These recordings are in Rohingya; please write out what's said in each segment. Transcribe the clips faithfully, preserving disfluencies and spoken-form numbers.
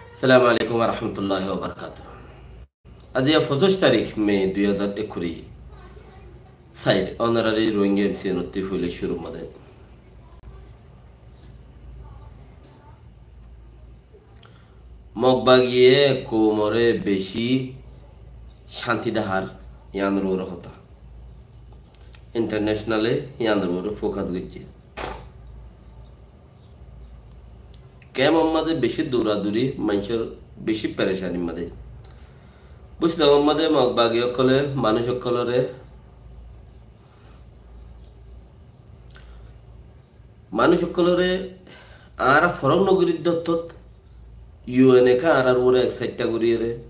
Assalamu alaikum warahmatulláhi wabarakátuhu. Aijja foñsíc tarík me dui házar ekkuri sair, ónorari Rohingya M C N ottú foila cúrur mazé Mog bagiye koumoré beci cánti dahár, yíanor uore hotá. Internationally yíanor uore focus goijjé. Kemor mazé beci duraduri, maincór beci perecanir mazé. Buzdé, kemor mazé Mog bagi ókkole manúic ókkolore Manúic ókkolore añára forók nogorí dottót, U N e ká añárar uore ek saiththa goríyore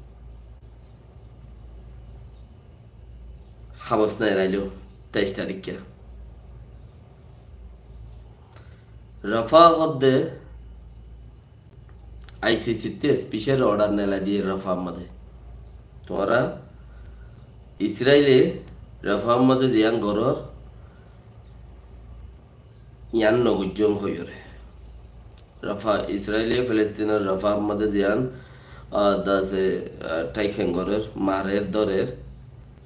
habos neelailó teic taríkka. Rafa hoódde I C C ttú special order neelai diyé Rafa mazé. Tuáñra Israile Rafa mazé ziyán gorór, yían nogoijjó hoiyóre. Rafa, Israile Filistinor Rafa mazé ziyán, ah, dase, ah, thaikeng gorér, marer, dórer,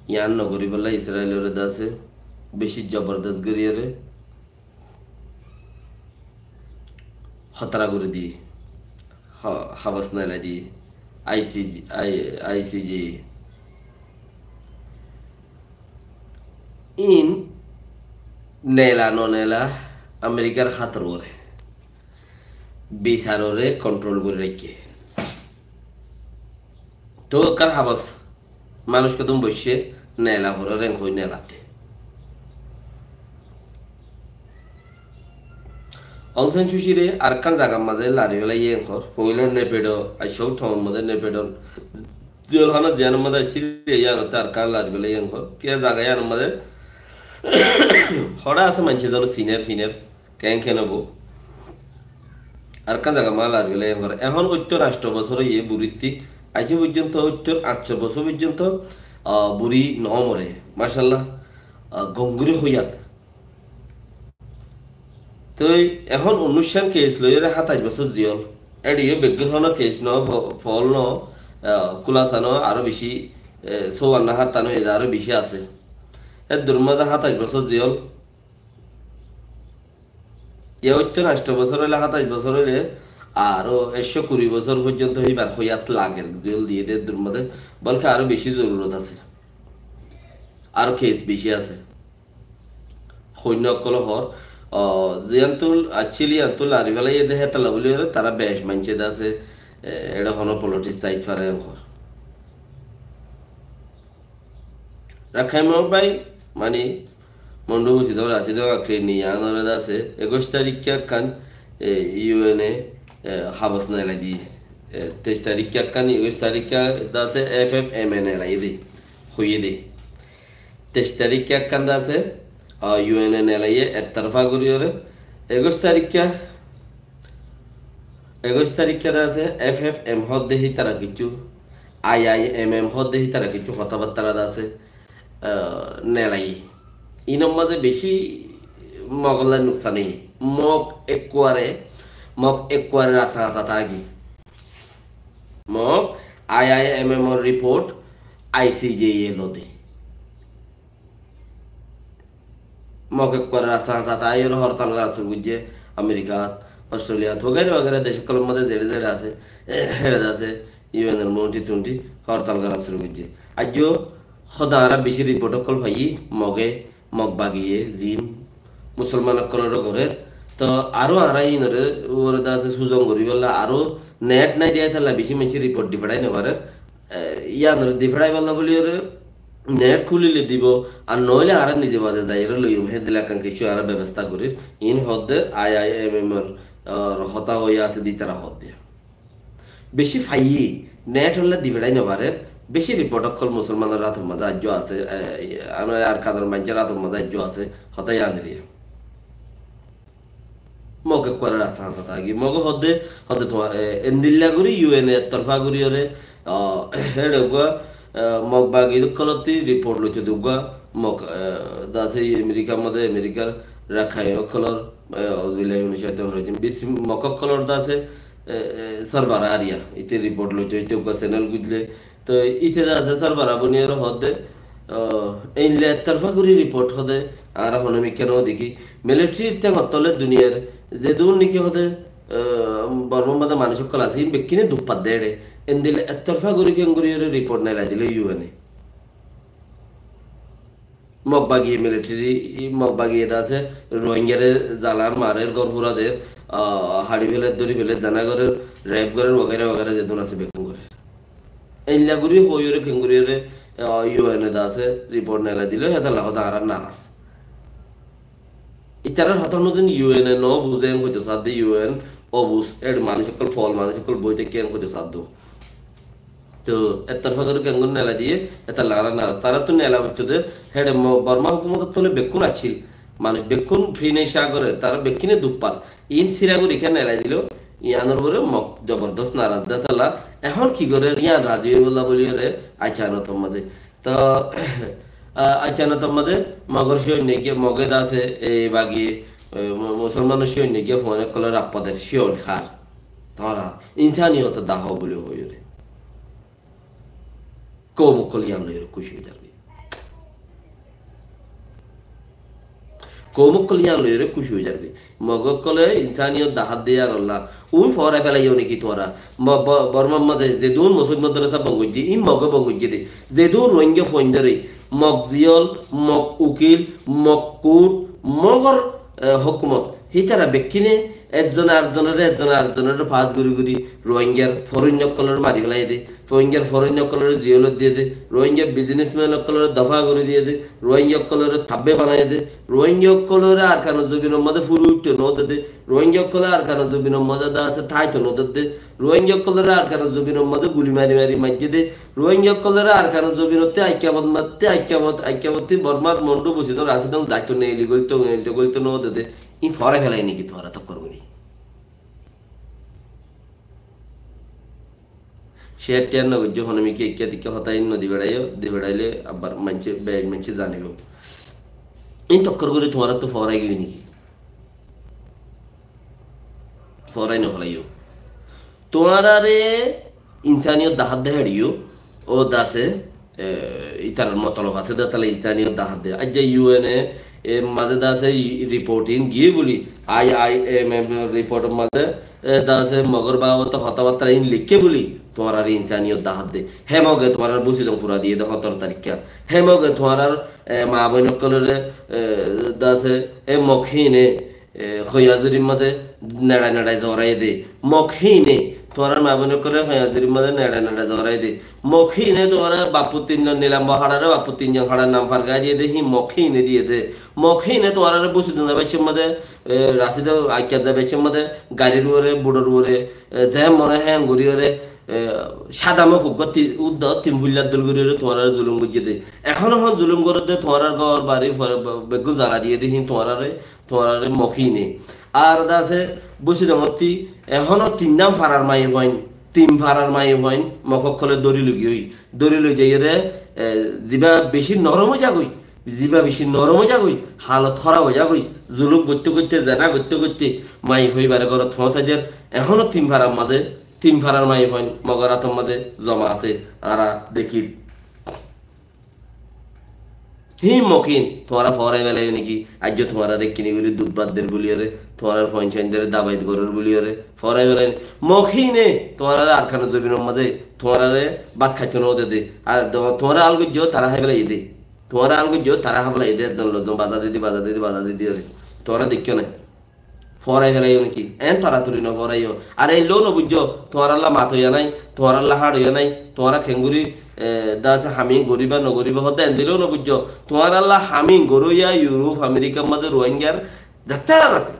yían nogoríbolla Israilore dase beci zobordos goríyore hótara gorí diyé, ha-, habos neelai diyé, I C J, I-, I C J. Iín neela no neela Amerikar hátor uore, bisarore kontrol gorí raikké. Tóu ekkán habos manúic hodún boiccé neela gorór, enkoi neelatte. Aung San Suu Kyi re arekkán zagar mazé lari félaiye enkor, foila Naypyidaw, aiccá thaimor mazé Naypyidaw ziyólhana ziyánor mazé aiccíl, yíanottú arekkán lari félaiye enkor. Kiyá zaga yíanor mazé hoçé asé maincé zano siner finer, keén keén óibo. Arekkán zaga mazé lari félaiye enkor. Ehón óttor añctho bosór óiye burittí, aijjó foijjonto óttor añctho bosór foijjonto, ah, buri no more. Macállah, ah, gom gorí hoiyat. Toi ehón unnúiccán kes loiyóre hátais bosór ziyól. Éçe yó beggún honó kes no, fo-, fol no, ah, kúlasa no, aró beci, eh, sóuwanna hátta no, ede aró beci asé. Eddur mazé hátais bosór ziyól. Yá óitto añctho bosór óile, hátais bosór óile, aró ekcó kuri bosór foijjonto híbar hoiyat lager, ziyól diyé de eddur mazé, bolke aró beci zorurot asé. Aró kes beci asé. Hoinna ókkole hoór, o, ziyántu accíl yíantu lari félaiye de hétolla buli hoóre, tará bec maincé de asé, e, eçé honó politics táit fare hoór. Rakhain Mog bái, mani, Mondu Busidor, Asidor, Akrini, yíanore de asé, ekuic taríkka ekkán, e, U N e, e, habos neelai diyé. E, teic taríkka ekkán, ekuic taríkka de asé, F F M e neelai diyé, hoiyé dé. Teic taríkka ekkán de asé, a, U N e neelaiye, ek torfa goríyore. Ekuic taríkka, ekuic taríkka de asé, F F M hoódde hítara kiccú, I I M M hoódde hítara kiccú hotábattara de asé, a, neelaiye. Inor mazé beci Mogolla nuksan óiye. Mog ekkuare, Mog ekkuare rasta rasta táki. Mog I I M M or report I C J e lode. Mog ekkuare rasta rasta táiyore hortal gora cúru goijjé Amerikat, Australiat, wagera wagera dec ókkolor mazé zeçé zeçé asé, eçé asé, U N or monti tunti hortal gora cúru goijjé. Aijjó hoda añára beci report ókkol faiyí, Moge Mog bagiye, zin Musolman ókkolore gorer. To aró añára inore uore de asé suzon goríbolla aró net nai de hétolla beci maincé report di feçai no farer. E, yíanore di feçaibolla buliyore net kúlile dibo, ar noóile añára nize baze zaiyore loiyum, héndilla ekkán kessú añára bebosta gorir. In hoódde I I M M or, or hotá hoi asé de ítara hoódde. Beci faiyí, net ólla di feçai no farer, beci report ókkol Musolmanor átor mazé aijjó asé, e, e, añárar Arkanor maincór átor mazé aijjó asé, hotá yían eriya. Mog ekkuare rasta rasta táki. Moge hoódde, hoódde tuáñr, e, endilla gorí U N e torfa goríyore, a, eçe uggúa, e, Mog bagi ókkolottú report loitó de uggúa Mog, e, de asé Amerikar mazé, Amerikar Rakhain ókkolor, e, auzubillahi minash shaitanir rajim. Beci Mog ókkolor de asé, e, e, Sarbara ariya, ite report loito, ite uggwá channel guzle. To ite de asé Sarbara boni aro hoódde, o, einle ektorfa gori report hoóde, añára hono mikká no dekí. Military théngor tole duniyar zedún niki hoóde, e, Bormar mazé manúic ókkol asé, ín bekkúne duk fadde ére. Endilla ektorfa gori kengori ére report nelai dilo U N e. Mog bagiye military, Mog bagiye de asé, Rohingyare zalar, marer, gór fura der, ah, hári feler, dóri feler, zena gorer, rape gorer, wagaira wagaira zedún asé bekkún gorer. Eilla gori hoiyore, kengoriyore, ah, U N e de asé, report nelai dilo, hétolla hoóde añára naraz. Itarar hotár mozin U N e no buzé en hoito sadde U N obuz, ére manúic ókkol, fol manúic ókkol boi táikke en hoito saddo. To, ektorfa gori kengori nelai diye, hétolla añára naraz. Tara to nelai foitto de, héçe Mo-, Borma hókumotor tole bekkún accíl. Manúic bekkún fine ca gorer, tara bekkúne duk far. Ín sira gori kiyá nelai dilo, iyanor uore Mog zobordos naraz de hétolla. Ehón ki gorer, iyan razi óibolla buli ére, aiccanotor mazé. To, a, aiccanotor mazé Mogor cóinno giyé, Moge de asé, e, bagi, e, mu-, musolmanor cóinno giyé, fuain ókkolore rappa der, cóin hár. Tora, insaniyotor daha buli hoiyore. Koum ókkol iyan loiyore kúci ói zargói. Koum ókkol iyan loiyore kúci ói zargói. Mog ókkole insaniyot dahát de iyan olla. Ún foórai felaiyó niki tuáñra? Mo-, Bo-, Bormar mazé zedún mosóid modorasa bon goijjé, ín Moge bon goijjé de. Zedún Rohingya fuaindóre, Mog ziyol, Mog ukil, Mog kurt, Mogor, e, hókumot. Hítara bekkúne ekzone arekzonoré, ekzone arekzonoré fas gorí gorí Rohingyar foróinna ókkolore mari felaiyé de. Rohingyar foróinna ókkolore ziyolot diyé de, Rohingya biznesmen ókkolore dofa gorí diyé de, Rohingya ókkolore tabbe banaiyé de, Rohingya ókkolore Arkanor zobinor mazé furi uiththé no de de, Rohingya ókkole Arkanor zobinor mazé de asé táito no de de, Rohingya ókkolore Arkanor zobinor mazé guli mari mari maijjé de, Rohingya ókkolore Arkanor zobinottú aikka fot mattú, aikka fot, aikka fottú Bormar Mondu, Busidong, Rasidong zaito neeli goilto, neelito goilto no de de, ín foórai felai niki tuáñra tokkor gorí? Share tear no goijjó, hono mikká ikká tikká hotá ín no di beraiyó, di beraile abbar maincé, beci maincé zanibo. Ín tokkor gorí tuáñrattú foórai giyói niki? Foórai no felaiyó. Tuáñrare insaniyot dahát de héçe yó, ó de asé, e, ítarar motolob asé de, hétolla insaniyot dahát de. Aijja U N e, e, mazé de asé i-, report ín giyé buli, I I M M report or mazé, e, de asé Mogor babote hotábatta ín leikké buli, tuáñrare insaniyot dahát de. Hé Moge tuáñrar Busidong fura diyé de hótoro tarikká. Hé Moge tuáñrar, e, maa boin ókkolore, e, de asé, e, Mog híine, e, Koiyazurir mazé neçai neçai zorai de. Mog híine, tuáñrar maa boin ókkole Koiyazurir mazé neçai neçai zorai de. Mog híine tuáñrar baffu tinzon Nilam Boharare, baffu tinzon harar nam fargai diyé de, híin Mog híine diyé de. Mog híine tuáñrare Busidong zaibar cómot mazé, e, Rasidong aikka zaibar cómot mazé, garir uore, budor uore, e, ze mone hé gorí uore, e, sada Mog uggwá ti-, uddo tin fuillar dol gorí uore tuáñrare zulum goijjé de. Ehón ehón zulum gorer de, tuáñrar gór bari fo-, be-, beggún zala diyé de, híin tuáñrare tuáñrare Mog híine. Ar de asé Busidongottí ehóno tin nam farar maiyafuain, tin farar maiyafuain Mog ókkole dóri loi giyói. Dóri loi zaiyóre, e, ziba beci norom ói zagói, ziba beci norom ói zagói, halot hóraf ói zagói, zulum goitté goitté, zena goitté goitté, maiyafua ibare górot foóñsai der. Ehóno tin farar mazé, tin farar maiyafuain Mogor átor mazé zoma asé, añára dekír. Híin Mog híin, tuáñra foórai felaiyó niki? Aijjó tuáñrare ekkíni gorí duk fadder buliyóre, tuáñrar fuain-suaindóre dabait gorer buliyóre, foórai felaiyó. Mog híine, tuáñrare Arkanor zobinor mazé, tuáñrare bát háito no de de. Ar do-, tuáñra al goijjó, tará hái felaiyé de. Tuáñra al goijjó, tará hái felaiyé de, ekzon loizon baza di di, baza di di, baza di di óre. Tuáñra deikkó nai. Foórai felaiyó niki? En toratori no foóraiyó. Ar eillóu no buijjó, tuáñralla mat óiya nái, tuáñralla háñçoiya nái, tuáñra kengori, e, de asé hami goríba no goríba hoódde endilóu no buijjó. Tuáñralla hami goróiya Europe, Amerikar mazé Rohingyar zettárar asé.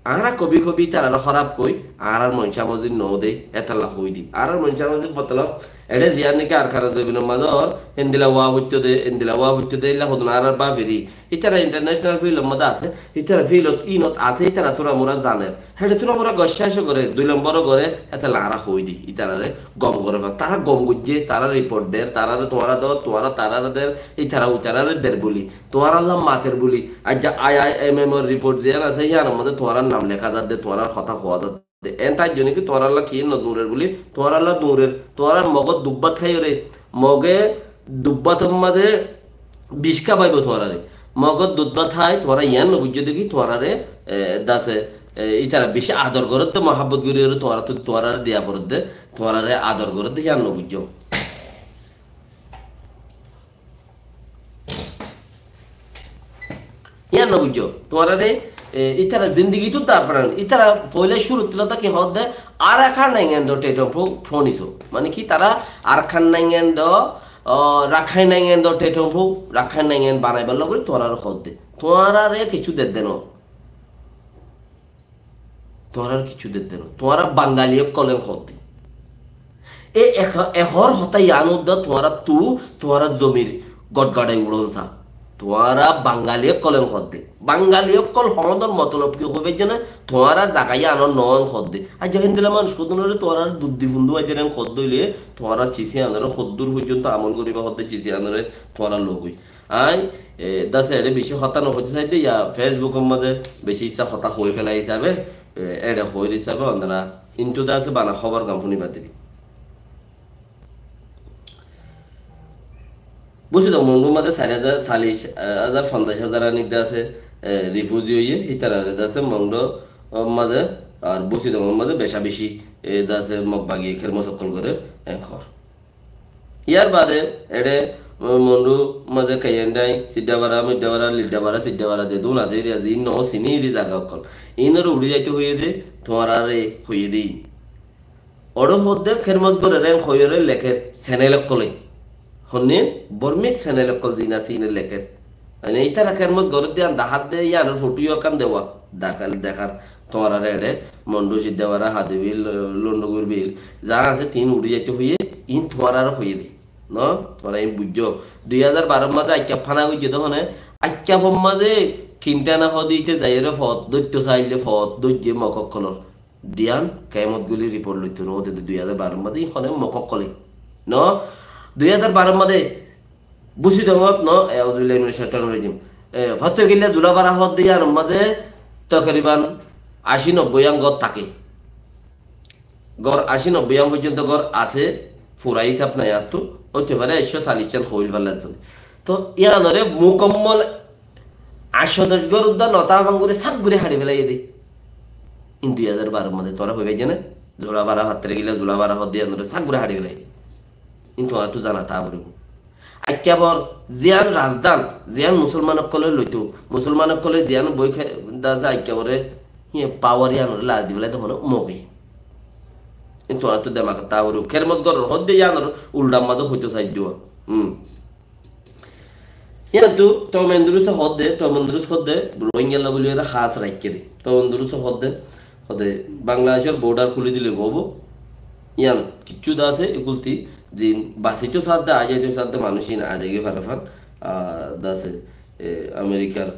Añára kobi kobi ítarare hóraf hoi, añárar moncá mozin no de, hétolla hoói di. Añárar moncá mozin motolob, eçé ziyán niki Arkanor zobinor mazé ór, endilla wá foittó de, endilla wá foittó de, éilla hodún añárar báferi. Ítara international field or mazé asé, ítara field ot, inot asé, ítara túramura zaner. Héçe túramura goccá cócó gore, dui lombor ó gore, hétolla añára hoói di, ítarare gom gore fán. Tará gom goijjé, tará report der, tarare tuáñra do, tuáñra tarare der, ítara uitarare der buli. Tuáñralla mater buli. Aijja I I M M or report ziyán asé, híyanor mazé tuáñrar nam leká zadde, tuáñrar hotá hoó zadde. Eén táijjo né ki tuáñralla kiyé no duñrer buli, tuáñralla duñrer, tuáñrar Mogor duk bát háiyoré, Moge duk bátor mazé bic hábaibo tuáñraré. Mogor duk bát hái, tuáñra yián no buijjó de ki tuáñraré, e, dase, e, ítara bic ador gorédde, muhábbot goríyoré tuáñrattú, tuáñraré diya foredde, tuáñraré ador gorédde, yián no buijjó. Yián no buijjó. Tuáñraré, e, ítara zindigitú darfar, ítara foila cúrut lóta ki hoódde, Arakan Nagaland or territory fo-, foniso. Mane ki tará Arakan Nagaland o, o, Rakhain Nagaland or territory fo-, Rakhain Nagaland banaibálla buli tuáñraré hoódde. Tuáñraré kessú dedde no. Tuáñrar kessú dedde no. Tuáñra Bangali ókkol en hoódde. E ek-, ehór hotá yián uddá tuáñrattú, tuáñrar zomir gotgadai uçón sa. Tuáñra Bangali ókkol en hoódde. Bangali ókkol hoónor motolob ki hoibáijje né? Tuáñra zaga yiánor noó en hoódde. Aijja héndilla manúic hodúnoré tuáñraré duddi fundú aidér en hoódde óile, tuáñra cis yiánoré hoddúr foijjonto amol goríba hoódde cis yiánoré tuáñra logói. Añí, e, dase eçé bicí hotá no hoitó saidde, ya Facebook or mazé bicí issá hotá hoi félai hísabe, e, eçé hoir hísabe, onora intu dase bana hóbor gán fúniba deri. Busidong Mondur mazé sair házar, salic, e, házar, fonzaic házar aní dase, e, refugee óiye, hítarare dase Mondur or mazé, ar Busidong or mazé beca beci, e, dase Mog bagi kérmos ókkol gorér, en hoór. Yar bade eçé, uh, Mondu mazé Kaiyandai, Siddabara, Middabara, Liddabara, Siddabara, zedún asé eri, azi no sini eri zaga ókkol. Inore uçí zaito hoiyé de, tuáñrare hoiyé de in. Oro hoódde kérmos goreré hoiyóre lekér, senel ókkole. Honne, Bormis senel ókkol zin asé ine lekér. Mane, ítara kérmos gorédde yián dahádde, yiánor fotóyo ekkán dewa, dakal, dekár, tuáñrare eçé, Mondu, Siddabara, Hadibil, Londogur bil, za asé tin uçí zaito hoiyé, in tuáñrare hoiyé de. No? Tuáñra in buijjó. Dui házar baror mazé Aikka fana goijjé de hone, Aikka for mazé Kintana hode ite zaiyóre fot dóitto sailde fot dóijje Mok ókkolor. Diyan, kemot guli report loitto no de dui házar baror mazé, in hone Mok ókkole. No? Dui házar baror mazé Busidongot no, e, auzubillahi minash shaitanir rajim. E, Fattorkilla Zulafara hoódde yiánor mazé tokriban aci nobboi an gór táke. Gór aci nobboi an foijjonto gór asé, fura hísab nai attú, óite fare ekcó sallic an hoil falla zone. To yiánore mukammol aci doc gór uddá no táfan gorí sak gorí haçi félaiye de. In dui házar baror mazé tuáñra hoibai zane, Zulafara, Fattorkilla Zulafara hoódde yiánore sak gorí haçi félaiye de. In tuáñrattú zana táa foribó. Aikka for ziyán razdan, ziyán musolman ókkole loito, musolman ókkole ziyán boi khe-, dase Aikka fore, hiye pawar yiánore lari di félai de hone Moge. In tuáñrattú demak táa foribó. Kérmos goror hoódde yiánor uldhar mazé hoito saidde. Hmm. Yiántu Tom Andrews e hoódde, Tom Andrews hoódde, Rohingyalla buli ore hás raikké de. Tom Andrews e hoódde, hoódde, Bangladecor border kúli dile óibo. Yián kiccú de asé, e kúlti, zin basaito saádde, azaito saádde manúic in azai goi fare fán, a, de asé, e, Amerikar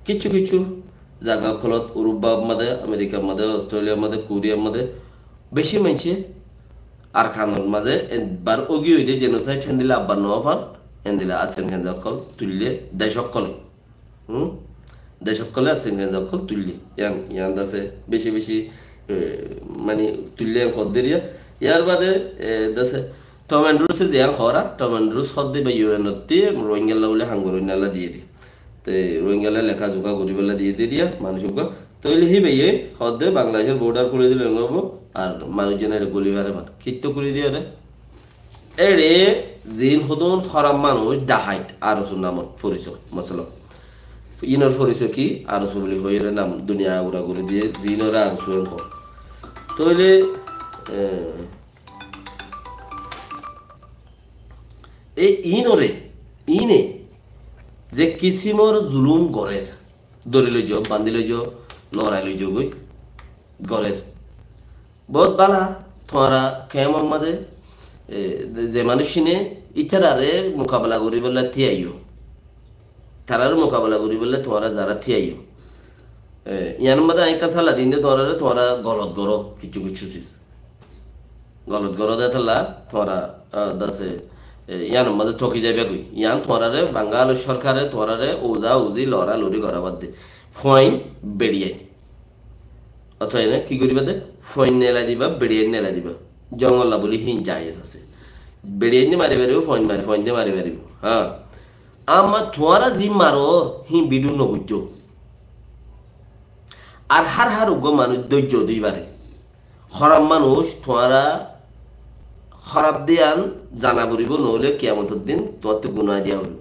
kiccú kiccú zaga ókkolot, Urubba mazé, Amerikar mazé, Australia mazé, Korea mazé, beci maincé Arkanor mazé, e, bar ógi óide genocide héndilla abbar no fán, héndilla Arkan Rohingya ókkol tuille, dec ókkole. Hum? Dec ókkole Arkan Rohingya ókkol tuille. Yián, yián de asé beci beci, e, mani tuille yián hoódde riya. Yar bade, e, de asé Tom Andrews e ziyán hoór, Tom Andrews hoódde ba U N ottí Rohingyalla buli ham goróinnálla diyé de. Te Rohingyalla leká zuká goríbolla diyé de riya, manúic uggúa. Tóile híbaye hoódde Bangladecor border kúli dile óibo, ar manúic zone ere goli fare fán. Kittó kúli diyé re? Eçe ziín hodún hóraf manúic dahait, ARSO namot foriso, mosolo. Inor foriso ki? ARSO buli hoiyóre nam duniya agura gori diye, ziínore ARSO en hoó. Tóile, e, e inore, ine ze kisimor zulum gorer, dóri loizo, bandi loizo, lorai loizo goi, gorer. Bout bála, tuáñra kemor mazé, e, ze manúic íne ítarare mukabela goríbolla tíaiyo. Tarare mukabela goríbolla tuáñra zara tíaiyo. E, yiánor mazé añí ekkán sala din de tuáñrare, tuáñra golot goró, kiccú kiccú sis. Golot goró de tolla, tuáñra, a, de asé, e, yiánor mazé tóki zaiba goi. Yián tuáñrare, Bangal sorkare tuáñrare, uza uzi, lora lori gora badde. Fuain beçiyai. Ótoba ene ki goriba de? Foin nelai diba, beçiyain nelai diba. Zongolla buli hín jaiz asé. Beçiyain de mari faribo, foin mari, foin de mari faribo. Há. Amma tuáñra zin maror, hín bidiu no buijjó. Ar hár hár uggwá manúic dóijjo dói fare. Hóraf manúic tuáñra hóraf diyan zana foribo, noóile kiyamotor din tuáñrttú guná diya óibo.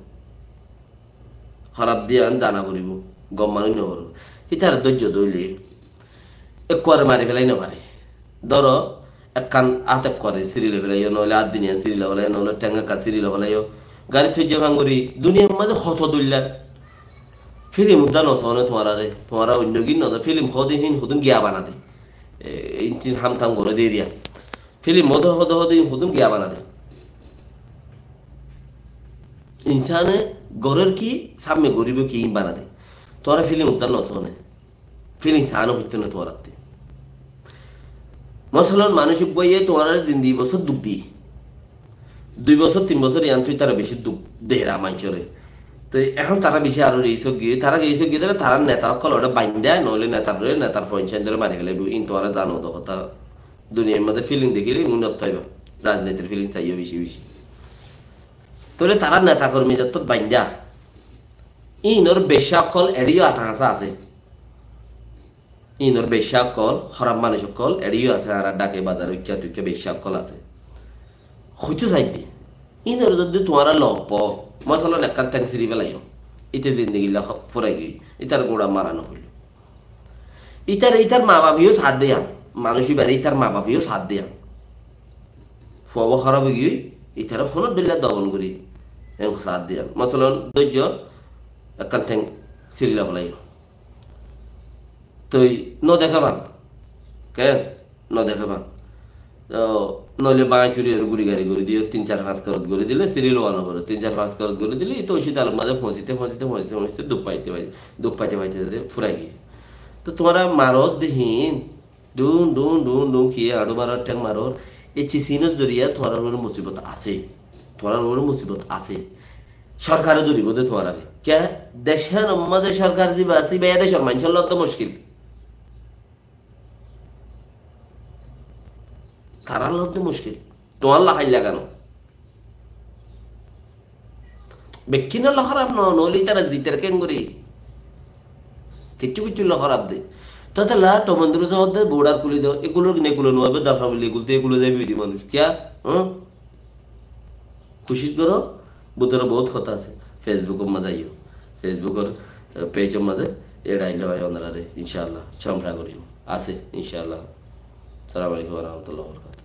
Hóraf diyan zana foribo, gom manúic no foribo. Ítara dóijjo dóile ekkuare mari félai no fare. Dóro, ekkán át ekkuare siri loi félaiyo, noóile át diniyan siri loi félaiyo, noóile théng ekkán siri loi félaiyo. Garit foijja fán gori, duniyar mazé hoto dóilla. Filim uddá no sóne tuáñrare, tuáñra oinno gin no, filim hoó de hín hodún giya bana de. E, intin ham tam goré de eriya. Filim hoó de, hoó de, hoó de hín hodún giya bana de. Insane gorér ki, sámme goribo ki, hín bana de. Tuáñra filim uddá no sóne. Filim saá no foitto no tuáñrattú. Mosolan, manúic uggwáye tuáñrare zin di bosór duk di. Dui bosór, tin bosór, iyan tui tara beci duk dera maincóre. Toi ehón tara beci aró reis óggi, tara reis óggi dóre, tarar neta ókkol ore bainda, noóile netar dóre, netar foinsain dóre mari félaibo, in tuáñra zano de hotá. Duniyar mazé filim dekíle, ingun not faiba. Rajnitir filim saiyó beci beci. Tóile tarar neta kormi zattót bainda. Inor beca ókkol eçé yó ata hañsa asé. Inor beca ókkol, hóraf manúic ókkol, eçé yó asé, añárar Dhaka bazar uikká tuikká beca ókkol asé. Hoitó saidde. Inor zodi tuáñra loi fo, mosolan ekkán théng siri félaiyo. Íte zindegilla fúrai giyói. Ítar guñça mara no foillo. Ítar, ítar ma bafe yó saá de yián. Manúic íbare ítar ma bafe yó saá de yián. Fuwabo hóraf ói giyói, ítare honó dóilla dobon gori. Eén saá de yián. Mosolan, dóijjo, ekkán théng siri loi félaiyo. Toi no deké fán. Ken? No deké fán. Toi noóile bañi curi ar guri gari gori diyo, tin sair fañs korot gori dile, siri lowa no fore. Tin sair fañs korot gori dile, ito oicit alor mazé foñsite, foñsite, foñsite, foñsite, duk faite, faite, duk faite, faite, faite furai giyé. Toi tuáñra maror de hín, dun, dun, dun, dun, ki añçu maror, théng maror, ei cisinor zoriya tuáñrar uore musibot asé. Tuáñrar uore musibot asé. Sorkare dóribo de tuáñrare. Kiyá? Decánor mazé sorkar ziba asé, íba e decór maincór lói de muckil. Tarar lói de muckil. Tuáñlla háilla gano. Bekkúnolla hóraf no, noóile ítara ziter keéngori. Kiccú kiccúlla hóraf de. Tótalla Tom Andrews e hoó de border kúli do, ekulor kine ekulo nuwaibo, dorkar foille ekul te ekulo zaibo de manúic. Kiyá? Há? Kucíc goró, bútore bout hotá asé. Facebookor mazé aiyó. Facebookor, eh, page or mazé eçé aile ói onorare, incállah, cómra gorim. Asé, incállah. Assalamu alaikum wa rahmatullahi wa barakatuhu.